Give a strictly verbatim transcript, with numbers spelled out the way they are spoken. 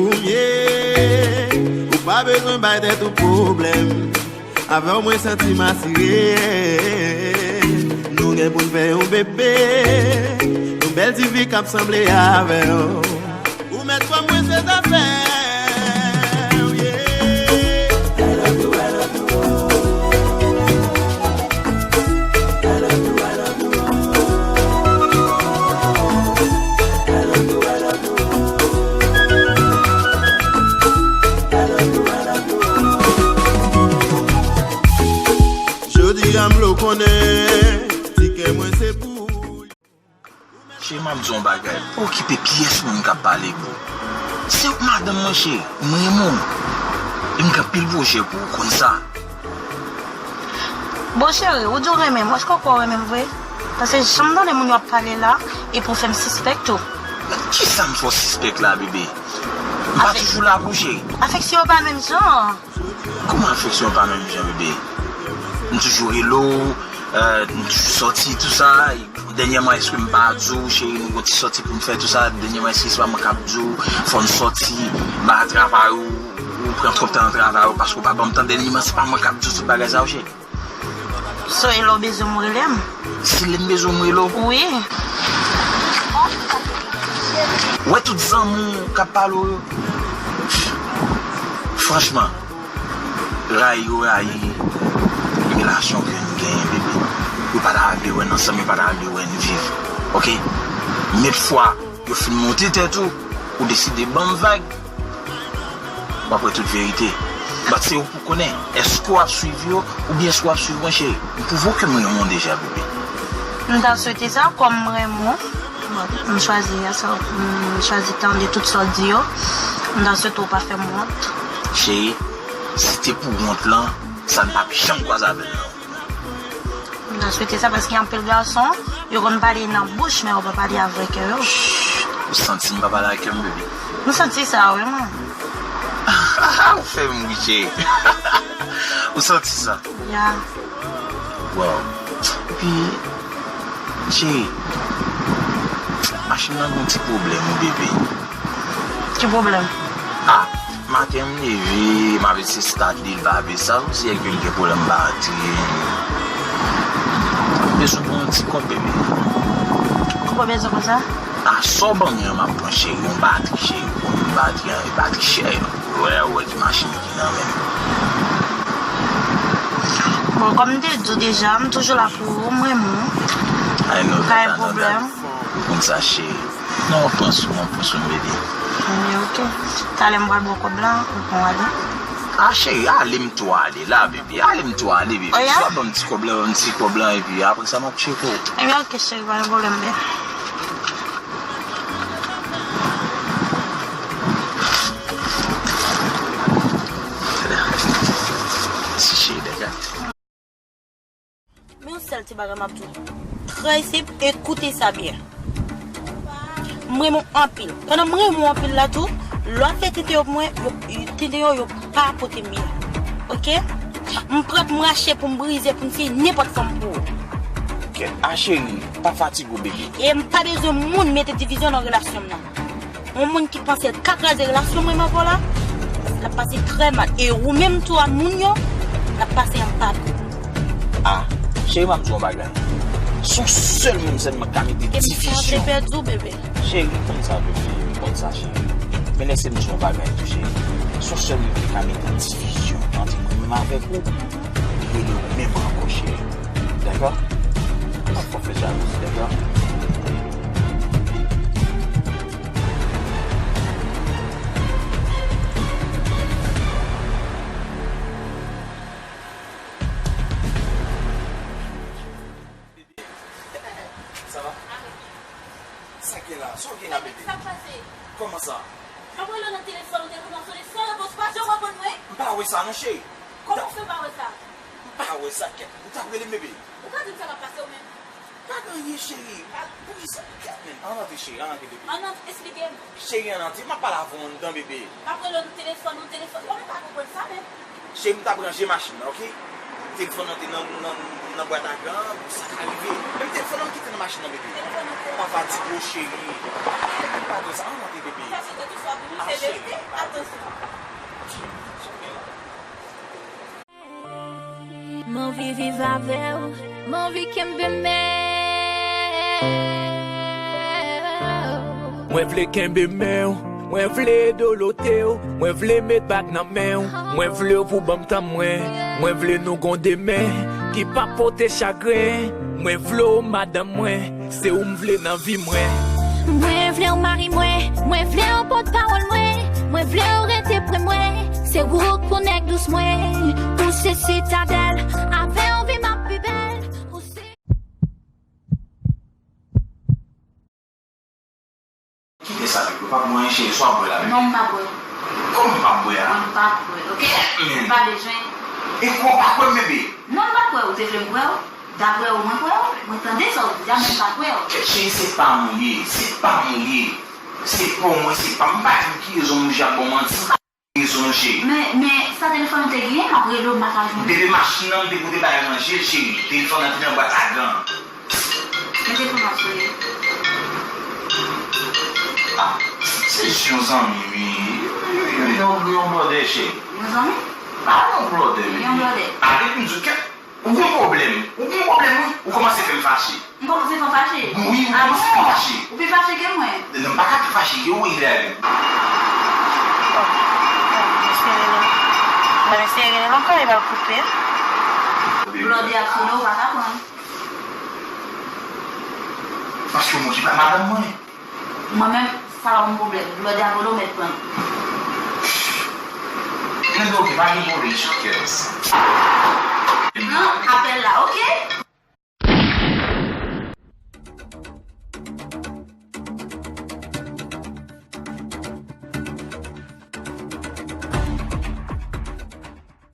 Ou m ye, ou pa bezwen bay tèt ou pwoblèm. Avè w mwen santi m asire. Nou gen pou n fè yon bebe, yon bèl ti fi k ap sanble avè w. Ou mèt kò m, mwen se zafè w, yeah. Jodi a m vle w konnen, ti kè mwen se pou ou. Cheri, m ap di w yon bagay. Pa okipe kiyès moun k ap pale pou ou. Se ou k madanm mwen, cheri. M renmen w. E m gen anpil pwojè pou ou, konn sa. Bon, cheri, ou di w renmen m. Èske w kwè w renmen m vre? Paske jan m tande moun yo ap pale la, e pou fè m sispèk tou. Men kisa m fè w sispèk la, bebe? M pa toujou la pou ou, cheri. Afeksyon yo pa menm jan. Kòman afeksyon pa menm jan, bebe? M toujou rele w, euh, m toujou sòti, tou sa. Dènyèman, èske m pa di w, cheri, nou gon ti sòti pou n fè, tou sa? Dènyèman, èske se pa mwen k ap di w, fò n sòti, ba travay ou, ou pran twòp tan nan travay ou, paske w pa ban m tan? Dènyèman, se pa mwen k ap di w tout bagay sa yo, cheri? So, e lè w bezwen m, w rele m? Si lè m bezwen m, rele w? Wi. Wè tout zanmi w k ap pale w yo. Franchman, rayi yo rayi relasyon ke n genyen, bebe. Yo pa ta vle wè n ansanm, yo pa ta vle wè n viv. Oke? Men fwa yo fin monte tèt ou, ou deside ban m vag, w ap wè tout verite. But se ou pou konnen, èske w ap swiv yo, oubyen èske w ap swiv mwen, cheri? M pwouve w ke m renmen w deja, bebe. M ta swete sa, kòm m renmen w, m chwazi sa, m chwazi tande tout sa w di yo. M ta swete w pa fè m wont. Cheri, si te pou wont lan, sa n p ap janm kwaze avè l, non. M ta swete sa, paske anpil gason, yo konn pale nan bouch, men yo pa pale avè kè yo. Ou santi m pa pale ak kè m, bebe? M santi sa, wi, mwen. Ou fè m ri, cheri. Ou santi sa? Ya. Wow. Epi, cheri, machin nan gon ti pwoblèm, wi, bebe. Ki pwoblèm? Ah, maten m leve, m ap eseye start li, l pa vle sa, m di èske l gen pwoblèm batri. Bezwen pran yon ti kòb, bebe. Ou pa bezwen konsa? Ah, sa w ban mwen an, m ap pran, cheri, yon batri, cheri, yon batri, yon batri chè. Wè, wè ki machin ki nan men m. Bon, kòm m te di w deja, m toujou la pou ou, m renmen w. I know that, I know that. Pa gen pwoblèm. Ou konn sa, cheri. Non, pran swen w, pran swen w, bebe. Anben, oke. Talè m pral ba w kòb la, ou pran w ale. Ah, cheri, ale m tou ale la, bebe. Ale m tou ale, bebe. Oh, ya? Swa ban m ti kòb la, ban m ti kòb la, epi apre sa, m ap tcheke w. Anben, oke, cheri, pa gen pwoblèm, bebe. Ti cheri, dèyè. Men yon sèl ti bagay m ap di w. Trè senp, e koute sa byen. M renmen w anpil. Pandan m renmen w anpil la tou, lè w ap fè tenten yo pou mwen, yo, tenten yo, yo pa pote m byen. Oke? M prè pou m rache, pou m brize, pou m siye nenpòt fanm pou ou. Kèt, a cheri, pa fatige w, bebe. E m pa bezwen moun mete divizyon nan relasyon m nan. Yon moun ki panse l ka kraze relasyon mwen avè w la, l ap pase trè mal. E ou menm tou a moun yo, l ap pase anba pye w. Ah, cheri, m ap di w yon bagay. Se yon sèl moun sèlman k ka mete divizyon. Depi sa, m te pèdi w, bebe. Cheri, m konn sa, bebe. M konn sa, cheri. Men lèse m di w yon bagay tou, cheri. Se yon sèl moun ki ka mete divizyon ant mwen menm avèk ou, rele w menm ankò, cheri. Dakò? M p ap fè w fè jalouzi, dakò? Sa va? Sa gen la? Sa w gen la, bebe? Sa k pase? Kòman sa? M ap rele w nan telefòn, ou telefòn nan sone san repons, ou pa janm reponn mwen. M pa wè sa non, cheri. Kòman w fè pa wè sa? M pa wè sa, kèt. Ou t ap rele m, bebe? Ou ka di m sa k ap pase ou menm? Pa gen anyen, cheri. Pa, poukisa? Kèt, men. Ann antre, cheri, ann antre, bebe. Ann antre, esplike m. Cheri, ann antre, m ap pale avè w anndan, bebe. M ap rele w nan telefòn, nan telefòn. Ou pa konprann sa menm. Cheri, m t ap ranje machin nan, oke? Telefòn nan te nan, nan, nan bwat a gants, sa ka rive. Menm telefòn nan m kite nan machin nan, bebe. Telefòn nan te... Pa fatige w, cheri. Pa di sa, ann antre, bebe. Sa se te tou sa pou nou, se verite. Ah, cheri, pa Viv avè w, m anvi kenbe men w. Mwen vle kenbe men w, mwen vle dolote w, mwen vle met bag nan men w, mwen vle w pou ban m tan mwen, mwen vle nou gon demen ki pa pote chagren, mwen vle w madanm mwen, se ou m vle nan vi mwen. Mwen vle w mari mwen, mwen vle w pòtpawòl mwen, mwen vle w rete pre mwen, se ou k pou nèg dous mwen, ou se sitadèl, avè w vi m ap pi bèl, ou se. Kite sa, Pipo, pa bwè anyen, cheri, swa bwè la, bebe. Non, m pa bwè. Kòman m pa bwè a? Mwen pa kwè, oke? Men. M pa bezwen. E kwè w pa kwè m, bebe? Non, m pa kwè, ou te vle m kwè w? Daprè ou, mwen kwè w? Mwen tande sa w di a, men m pa kwè w. Cheri, se pa m ou ye, se pa m ou ye. Se pa w mwen, se pa m. M pa di w ki rezon m oblije ap ba w manti. Rezon, cheri. Men, men, sa telefòn ou te genyen, m ap rele w, m pa ka jwenn ou. Bebe, machin nan, m te pote bagay ranje l, cheri. Telefòn nan te nan bwat a gan. Men telefòn ap sone. Ah, se jis yon zanmi, wi. Yon, yon, yon blòdè, cheri. Yon zanmi? Pa yon blòdè, men. Yon blòdè. Arete m di w kèt. Ou gon pwoblèm. Ou gon pwoblèm, wi. Ou kòmanse fè m fache. M kòmanse fè w fache? Wi, ou kòmanse fè m fache. Ou pi fache ke mwen? Non, m pa ka pi fache ke ou, Ibrahim. Bon, mesye rele. Bon, mesye rele ankò, li pral koupe. Blòdè ap sone, ou pa ka pran. Paske w montre pa madanm mwen. Mwen menm, sa pa yon pwoblèm. Blòdè a vole, ou mèt pran. Men oke, pa gen pwoblèm, chakè.